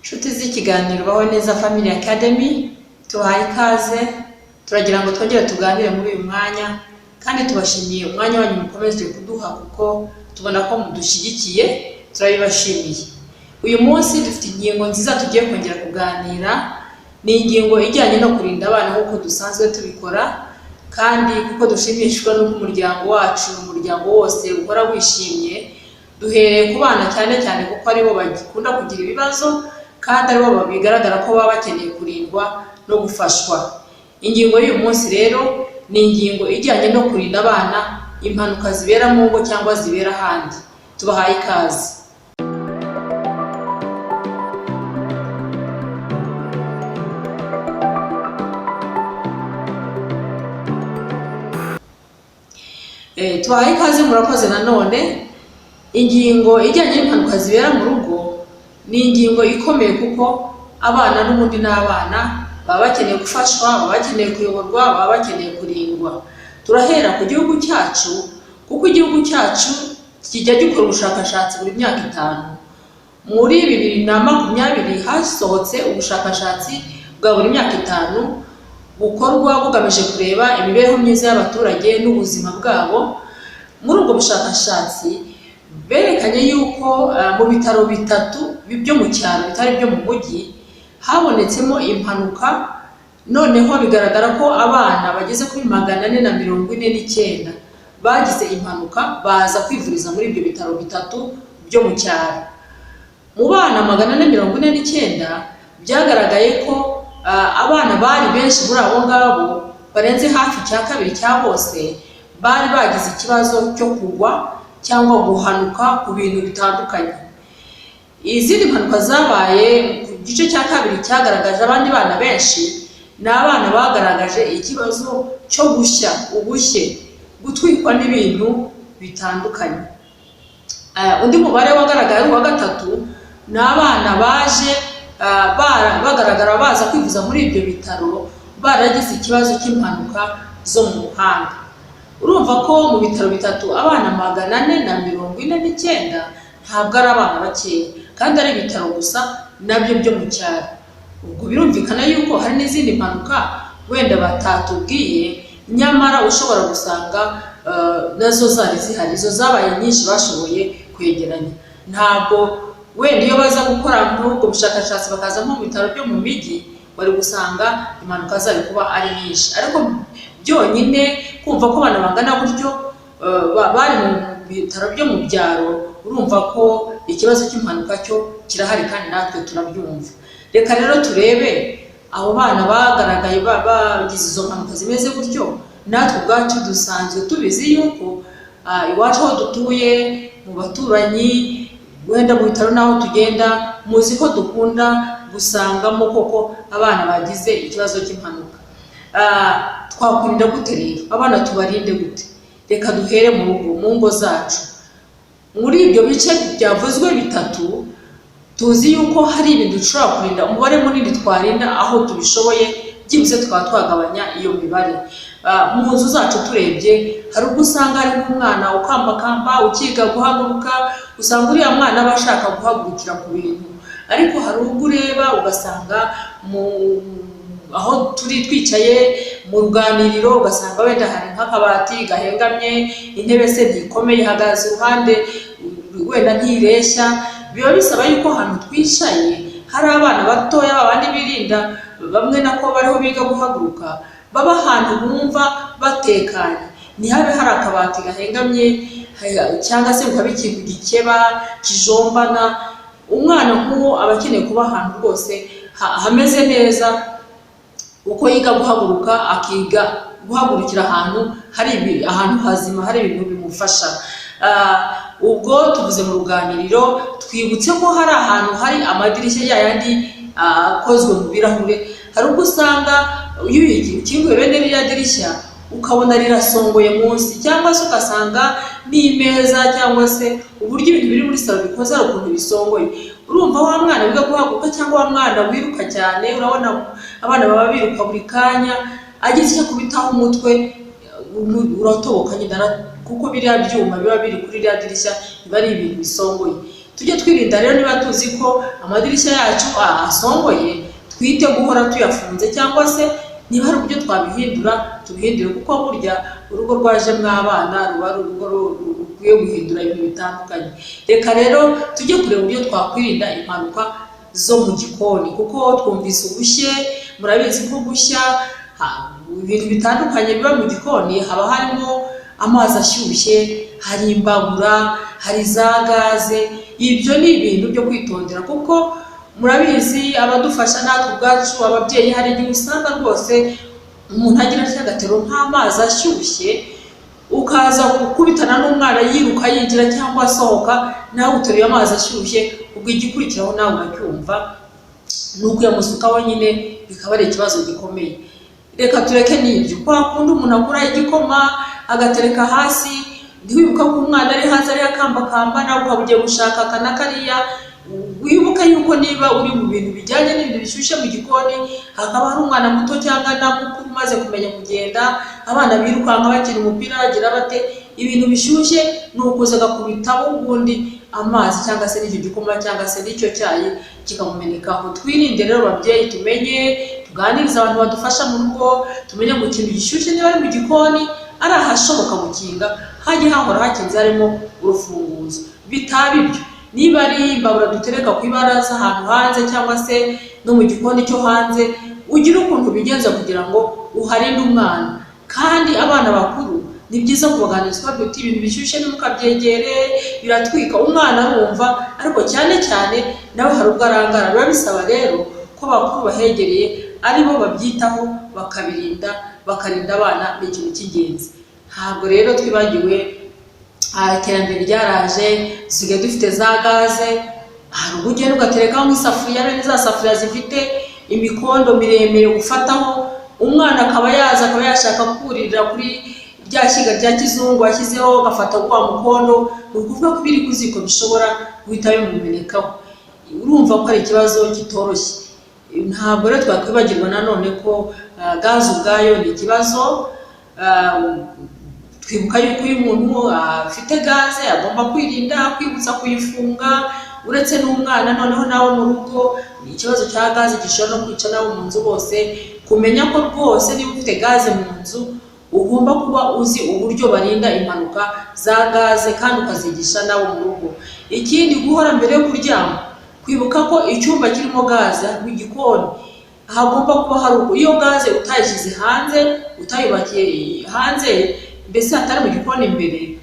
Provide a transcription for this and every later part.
Inshuti z'ikiganiro Baho Neza Family Academy, tubahaye ikaze. Turagira ngo twongere tuganire muri uyu mwanya, kandi tubashimiye umwanya wanyu mukomeje kuduha, kuko tubona ko mudushyigikiye, turabibashimiye. Uyu munsi dufite ingingo nziza tugiye kongera kuganira. Ni ingingo ijyanye no kurinda abana, nk'uko dusanzwe tubikora, kandi kuko dushimishwa n'uko umuryango wacu, umuryango wose uhora wishimye. Duhereye ku bana cyane cyane, kuko aribo bakunda kugira ibibazo kandi aribo bigaragara ko baba bakeneye kurindwa no gufashwa. Ingingo y'uyu munsi rero ni ingingo ijyanye no kurinda abana impanuka zibera mu ngo cyangwa zibera ahandi. Tubahaye ikaze. Tubahaye ikaze, murakoze nanone. Ingingo ijyanye n'impanuka zibera mu rugo ni ingingo ikomeye, kuko abana n'ubundi ni abana, baba bakeneye gufashwa, baba bakeneye kuyoborwa, baba bakeneye kurindwa. Turahera ku gihugu cyacu, kuko igihugu cyacu kijya gikora ubushakashatsi buri myaka 5. Muri 2020 hasohotse ubushakashatsi bwa buri myaka 5 bukorwa bugamije kureba imibereho myiza y'abaturage n'ubuzima bwabo. Muri ubwo bushakashatsi berekanye yuko mu bitaro 3 byo mu cyaro bitari byo mu mujyi habonetsemo impanuka. Noneho bigaragara ko abana bageze kuri 449 bagize impanuka baza kwivuriza muri ibyo bitaro 3 byo mu cyaro. Mu bana 449 byagaragaye ko abana bari benshi muri abo ngabo, barenze hafi 2/3 cya bose, bari bagize ikibazo cyo kugwa cyangwa guhanuka ku bintu bitandukanye. Izindi mpanuka zabaye ku gice cya 2 cyagaragaje abandi bana benshi ni abana bagaragaje ikibazo cyo gushya, ubushye, gutwikwa n'ibintu bitandukanye. Undi mubare wagaragaye ari uwa 3 ni abana baje bagaragara baza kwivuza muri ibyo bitaro baragize ikibazo cy'impanuka zo mu muhanda. Urumva ko mu bitaro 3 abana 449 ntabwo ari abana bakeya, kandi ari ibitaro gusa nabyo byo mu cyaro. Ubwo birumvikana yuko hari n'izindi mpanuka wenda batatubwiye, nyamara ushobora gusanga nazo zari zihari, izo zabaye nyinshi bashoboye kwegeranya. Ntabwo wenda iyo baza gukora muri ubwo bushakashatsi bakaza nko mu bitaro byo mu mijyi, bari gusanga impanuka zari kuba ari nyinshi. Ariko byonyine kumva ko abana bangana gutyo bari mu bitaro byo mu byaro, urumva ko ikibazo cy'impanuka cyo kirahari kandi natwe turabyumva. Reka rero turebe abo bana bagaragaye bagize izo mpanuka zimeze gutyo. Natwe ubwacu dusanzwe tubizi yuko iwacu aho dutuye, mu baturanyi, wenda mu bitaro n'aho tugenda, muzi ko dukunda gusangamo koko abana bagize ikibazo cy'impanuka. Twakwirinda gute rero? Abana tubarinde gute? Reka duhere mu rugo, mu ngo zacu. Muri ibyo bice byavuzwe 3, tuzi yuko hari ibintu dushobora kurinda, umubare munini twarinda aho tubishoboye, byibuze tukaba twagabanya iyo mibare. Mu nzu zacu turebye, hari ubwo usanga hari nk'umwana ukambakamba ukiga guhaguruka, usanga uriya mwana aba ashaka guhagurukira ku bintu. Ariko hari ubwo ureba ugasanga aho turi twicaye mu ruganiriro, ugasanga wenda hari nk'akabati gahengamye, intebe se ntikomeye, ihagaze iruhande, wenda ntireshya. Biba bisaba yuko ahantu twicaye hari abana batoya, babandi birinda bamwe nako bariho biga guhaguruka, baba ahantu bumva batekanye, ntihabe hari akabati gahengamye cyangwa se ngo habe ikintu gikeba kijombana. Umwana nk'uwo aba akeneye kuba ahantu rwose hameze neza, uko yiga guhaguruka akiga guhagurukira ahantu hari ahantu hazima, hari ibintu bimufasha. Ubwo tuvuze mu ruganiriro, twibutse ko hari ahantu hari amadirishya ya yandi akozwe mu birahure. Hari ubwo usanga iyo ukinguye bene ririya dirishya ukabona rirasongoye munsi, cyangwa se ugasanga n'imeza cyangwa se uburyo ibintu biri muri salo bikoze hari ukuntu bisongoye. Urumva wa mwana wiga guhaguruka cyangwa wa mwana wiruka cyane, urabona abana baba biruka buri kanya, agize icyo akubitaho umutwe uratoboka nyine, kuko biriya byuma biba biri kuri ririya dirishya biba ari ibintu bisongoye. Tujye twirinda rero, niba tuzi ko amadirishya yacu asongoye, twite guhora tuyafunze, cyangwa se niba hari uburyo twabihindura tubihindure, kuko burya urugo rwajemo abana ruba ari urugo rukwiye guhindura ibintu bitandukanye. Reka rero tujye kureba uburyo twakwirinda impanuka zo mu gikoni, kuko twumvise ubushye, murabizi ko gushya ibintu bitandukanye biba mu gikoni, haba harimo amazi ashyushye, hari imbabura, hari za gaze. Ibyo ni ibintu byo kwitondera, kuko murabizi abadufasha natwe ubwacu ababyeyi, hari igihe usanga rwose umuntu agira atya agatero nk'amazi ashyushye, ukaza gukubitana n'umwana yiruka yinjira cyangwa asohoka, nawe uteruye amazi ashyushye, ubwo igikurikiraho nawe uracyumva, ni ukuyamusukaho nyine, bikaba ari ikibazo gikomeye. Reka tureke n'ibyo, kwa kundi umuntu akura igikoma agatereka hasi, ntiwibuka ko umwana ari hanze ariho akambakamba, nawe ukaba ugiye gushaka aka na kariya. Wibuke yuko niba uri mu bintu bijyanye n'ibintu bishyushye mu gikoni, hakaba hari umwana muto cyangwa na mukuru umaze kumenya kugenda, abana birukanka bakina umupira bagira bate, ibintu bishyushye ni ukuza agakubitaho ubundi amazi cyangwa se n'icyo gikoma cyangwa se n'icyo cyayi kikamumenekaho. Twirinde rero ababyeyi, tumenye tuganirize abantu badufasha mu rugo, tumenye ngo ikintu gishyushye niba ari mu gikoni ari ahashoboka gukinga, hajye hahora hakinze harimo urufunguzo. Bitaba ibyo, niba ari imbabura dutereka ku ibaraza ahantu hanze cyangwa se no mu gikoni cyo hanze, ugire ukuntu ubigenza kugira ngo uharinde umwana. Kandi abana bakuru ni byiza kubaganiriza ubabwira uti ibintu bishyushye ntimukabyegere, biratwika. Umwana arumva, ariko cyane cyane nawe hari ubwo arangara. Biba bisaba rero ko abakuru bahegereye ari bo babyitaho, bakabirinda, bakarinda abana, ni ikintu cy'ingenzi. Ntabwo rero twibagiwe iterambere ryaraje, dusigaye dufite za gaze. Hari ubwo ugenda ugaterekaho nk'isafuriya, bene za safuriya zifite imikondo miremire ufataho, umwana akaba yaza akaba yashaka kuririra kuri rya shyiga rya kizungu washyizeho, agafata wa mukondo, ni ukuvuga ko ibiri ku ziko bishobora guhita bimumenekaho. Urumva ko ari ikibazo kitoroshye. Ntabwo rero twakwibagirwa nanone ko gaze ubwayo ni ikibazo. Twibuka yuko iyo umuntu afite gaze agomba kwirinda, kwibutsa kuyifunga, uretse n'umwana noneho nawe mu rugo ni ikibazo cya gaze gishobora no kwica n'abo mu nzu bose. Kumenya ko rwose niba ufite gaze mu nzu ugomba kuba uzi uburyo barinda impanuka za gaze, kandi ukazigisha n'abo mu rugo. Ikindi, guhora mbere yo kuryama kwibuka ko icyumba kirimo gaze mu gikoni hagomba kuba hari uko iyo gaze utayishyize hanze, utayubakiye hanze, mbese hatari mu gikoni imbere,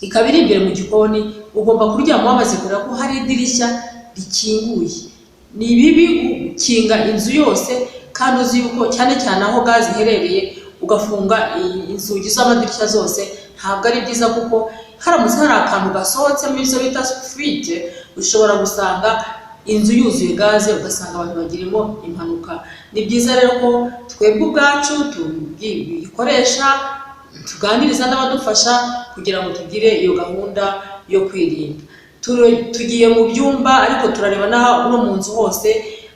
ikaba iri imbere mu gikoni, ugomba kuryama wamaze kureba ko hari idirishya rikinguye. Ni bibi gukinga inzu yose kandi uzi yuko cyane cyane aho gaze iherereye ugafunga inzugi z'amadirishya zose, ntabwo ari byiza, kuko haramutse hari akantu gasohotsemo ibyo bita fuite, ushobora gusanga inzu yuzuye gaze, ugasanga abantu bagirimo impanuka. Ni byiza rero ko twebwe ubwacu tubikoresha, tuganiriza n'abadufasha kugira ngo tugire iyo gahunda yo kwirinda. Tugiye mu byumba, ariko turareba no mu nzu hose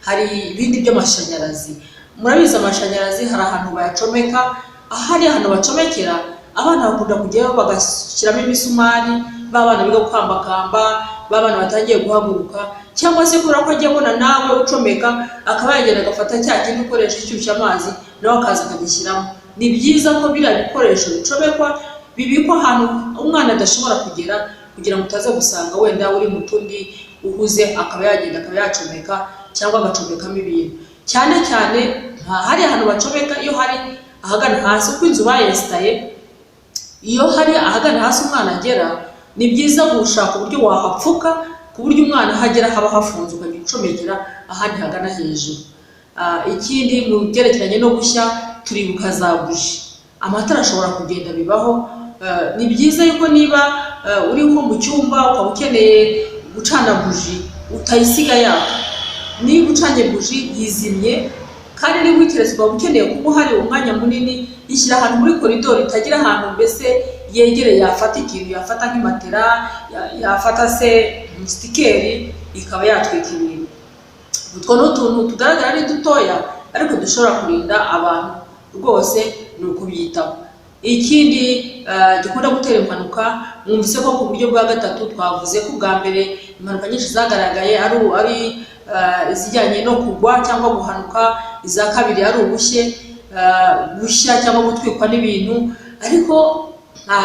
hari ibindi by'amashanyarazi. Murabizi amashanyarazi hari ahantu bayacomeka, ahari ahantu bacomekera abana bakunda kujyayo bagashyiramo imisumari, ba bana biga gukambakamba, ba bana batangiye guhaguruka, cyangwa se kubera ko agiye abona nawe ucomeka, akaba yagenda agafata cya kindi ukoresha ishyushya amazi, nawe akaza akagishyiramo. Ni byiza ko biriya bikoresho bicomekwa bibikwa ahantu umwana adashobora kugera, kugira ngo utaza gusanga wenda uri mu tundi uhuze, akaba yagenda akaba yacomeka cyangwa agacomekamo ibintu. Cyane cyane hari ahantu bacomeka iyo hari ahagana hasi, uko inzu bayesitaye, iyo hari ahagana hasi umwana agera, ni byiza gushaka uburyo wahapfuka ku buryo umwana ahagera haba hafunze, ukajya ucomekera ahandi hagana hejuru. Ikindi mu byerekeranye no gushya, turibuka za buji, amatara ashobora kugenda bibaho. Ni byiza yuko niba uri nko mu cyumba ukaba ukeneye gucana buji, utayisiga yaka. Niba ucanye buji yizimye, kandi niba uyiteretse ukaba ukeneye kuba uhari umwanya munini, ishyira ahantu muri koridoro itagira ahantu mbese yegereye yafata ikintu, yafata nk'imatera, yafata se sitikeri, ikaba yatwika ibintu. Utwo ni utuntu tugaragara ari dutoya, ariko dushobora kurinda abantu rwose, ni ukubyitaho. Ikindi gikunda gutera impanuka Mwumvise ko ku buryo bwa gatatu twavuze ko ubwa mbere impanuka nyinshi zagaragaye ari izijyanye no kugwa cyangwa guhanuka, iza kabiri ari ubushye, gushya cyangwa gutwikwa n'ibintu, ariko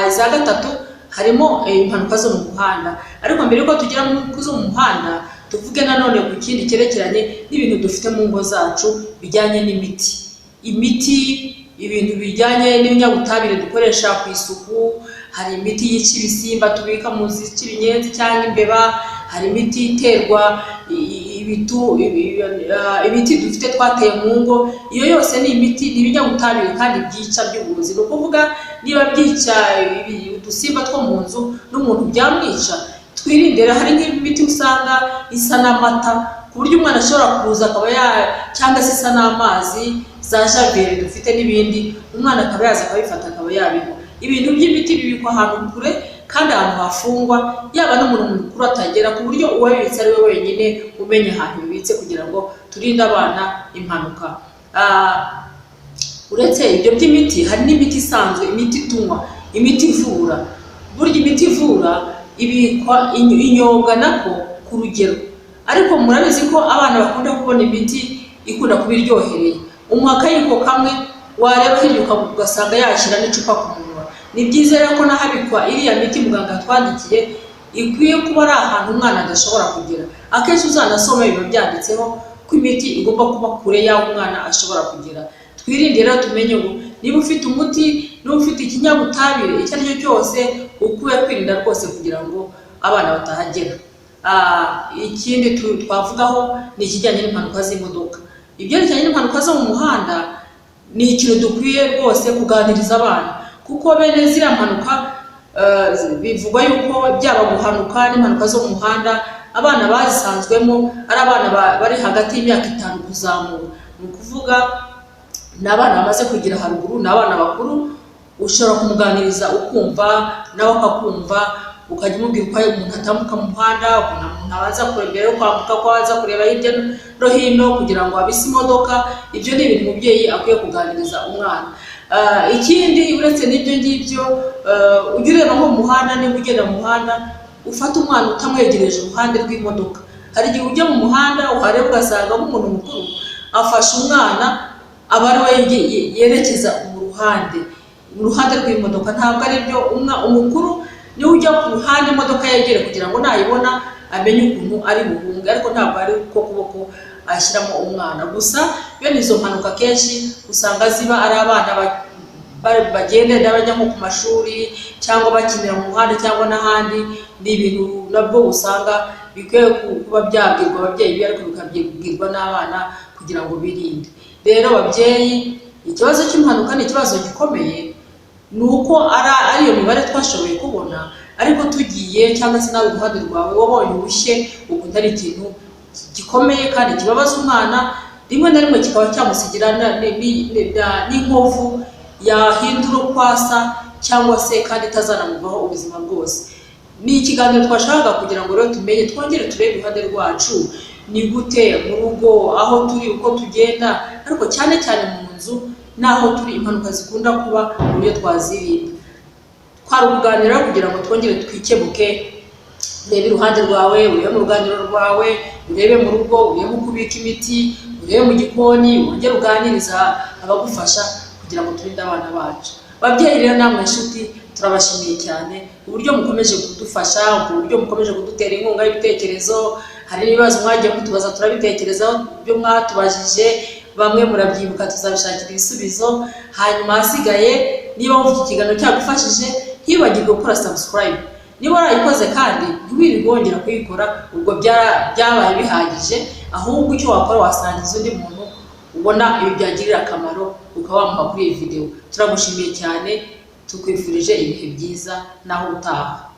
iza gatatu harimo impanuka zo mu muhanda. Ariko mbere yuko tugera ku zo mu muhanda, tuvuge nanone ku kindi cyerekeranye n'ibintu dufite mu ngo zacu bijyanye n'imiti. Imiti, ibintu bijyanye n'ibinyabutabire dukoresha ku isuku, hari imiti yica ibisimba tubika mu nzu yica ibinyenzi cyangwa imbeba, hari imiti iterwa ibiti dufite twateye mu ngo. Iyo yose ni imiti, ni ibinyabutabire kandi byica by'ubuvuzi. Ni ukuvuga niba byica udusimba two mu nzu n'umuntu byamwica, twirinde. Hari nk'imiti usanga isa n'amata ku buryo umwana ashobora kuza akaba ya, cyangwa se isa n'amazi, za javeri dufite n'ibindi, umwana akaba yaza akabifata akaba yabinywa. Ibintu by'imiti bibikwa ahantu kure kandi ahantu hafungwa, yaba n'umuntu mukuru atagera, ku buryo uwabibitse ari we wenyine umenya ahantu bibitse, kugira ngo turinde abana impanuka. Uretse ibyo by'imiti, hari n'imiti isanzwe, imiti tunywa, imiti ivura. Burya imiti ivura ibikwa, inyobwa nako ku rugero, ariko murabizi ko abana bakunda kubona imiti ikunda kuba iryohereye, umuha akayiko kamwe, wareba hirya ugasanga yashyira n'icupa ku munwa. Ni byiza rero ko n'ahabikwa iriya miti muganga yatwandikiye ikwiye kuba ari ahantu umwana adashobora kugera. Akenshi uzanasoma biba byanditseho ko imiti igomba kuba kure y'aho umwana ashobora kugera. Twirinde rero, tumenye ngo niba ufite umuti, niba ufite ikinyabutabire icyo ari cyo cyose, ukwiye kwirinda rwose kugira ngo abana batahagera. Ikindi twavugaho ni ikijyanye n'impanuka z'imodoka. Ibyerekeranye n'impanuka zo mu muhanda ni ikintu dukwiye rwose kuganiriza abana, kuko bene ziriya mpanuka bivugwa yuko byaba guhanuka n'impanuka zo mu muhanda, abana bazisanzwemo ari abana bari hagati y'imyaka 5 kuzamura. Ni ukuvuga ni abana bamaze kugira haruguru, ni abana bakuru. Ushobora kumuganiriza ukumva nawe akakumva, ukajya umubwira uko umuntu atambuka mu muhanda, ukuntu umuntu abanza kureba mbere yo kwambuka, ko abanza kureba hirya no hino kugira ngo abise imodoka. Ibyo ni ibintu umubyeyi akwiye kuganiriza umwana. Ikindi uretse n'ibyo ngibyo, ujya ureba nko mu muhanda, niba ugenda mu muhanda ufata umwana utamwegereje iruhande rw'imodoka. Hari igihe ujya mu muhanda uhareba ugasanga nk'umuntu mukuru afashe umwana, aba ari we yerekeza mu ruhande rw'imodoka. Ntabwo ari byo. Umukuru niwe ujya ku ruhande imodoka yegere kugira ngo nayibona amenye ukuntu ari buhunge, ariko ntabwo ari ko kuboko ashyiramo umwana. Gusa bene izo mpanuka kenshi usanga ziba ari abana bagenda bajya nko ku mashuri cyangwa bakinira mu muhanda cyangwa n'ahandi. Ni ibintu nabwo usanga bikwiye kuba byabwirwa ababyeyi, ariko bikabwirwa n'abana kugira ngo birinde. Rero ababyeyi, ikibazo cy'impanuka ni ikibazo gikomeye, ni uko ari iyo mibare twashoboye kubona, ariko tugiye cyangwa se nawe uruhande rwawe wabonye ubushye, ukuntu ari ikintu gikomeye kandi kibabaza umwana, rimwe na rimwe kikaba cyamusigira n'inkovu yahindura uko asa, cyangwa se kandi itazanamuvaho ubuzima bwose. Ni ikiganiro twashakaga kugira ngo rero tumenye, twongere turebe iruhande rwacu ni gute mu rugo aho turi, uko tugenda, ariko cyane cyane mu nzu n'aho turi impanuka zikunda kuba, uburyo twazirinda. Twari ukuganira kugira ngo twongere twikebuke, urebe iruhande rwawe, urebe mu ruganiriro rwawe, urebe mu rugo, urebe uko ubika imiti, urebe mu gikoni, wongere uganiriza abagufasha kugira ngo turinde abana bacu. Ababyeyi rero namwe inshuti, turabashimiye cyane uburyo mukomeje kudufasha, uburyo mukomeje kudutera inkunga y'ibitekerezo. Hari n'ibibazo mwagiye mutubaza, turabitekerezaho, ibyo mwatubajije bamwe murabyibuka, tuzabishakira ibisubizo. Hanyuma ahasigaye, niba wumva iki kiganiro cyagufashije, ntiwibagirwe gukora subscribe. Niba warayikoze kandi ntiwirirwe wongera kuyikora, ubwo byabaye bihagije. Ahubwo icyo wakora, wasangiza undi muntu ubona ibi byagirira akamaro, ukaba wamuha kuri iyi videwo. Turagushimiye cyane, tukwifurije ibihe byiza naho utaha.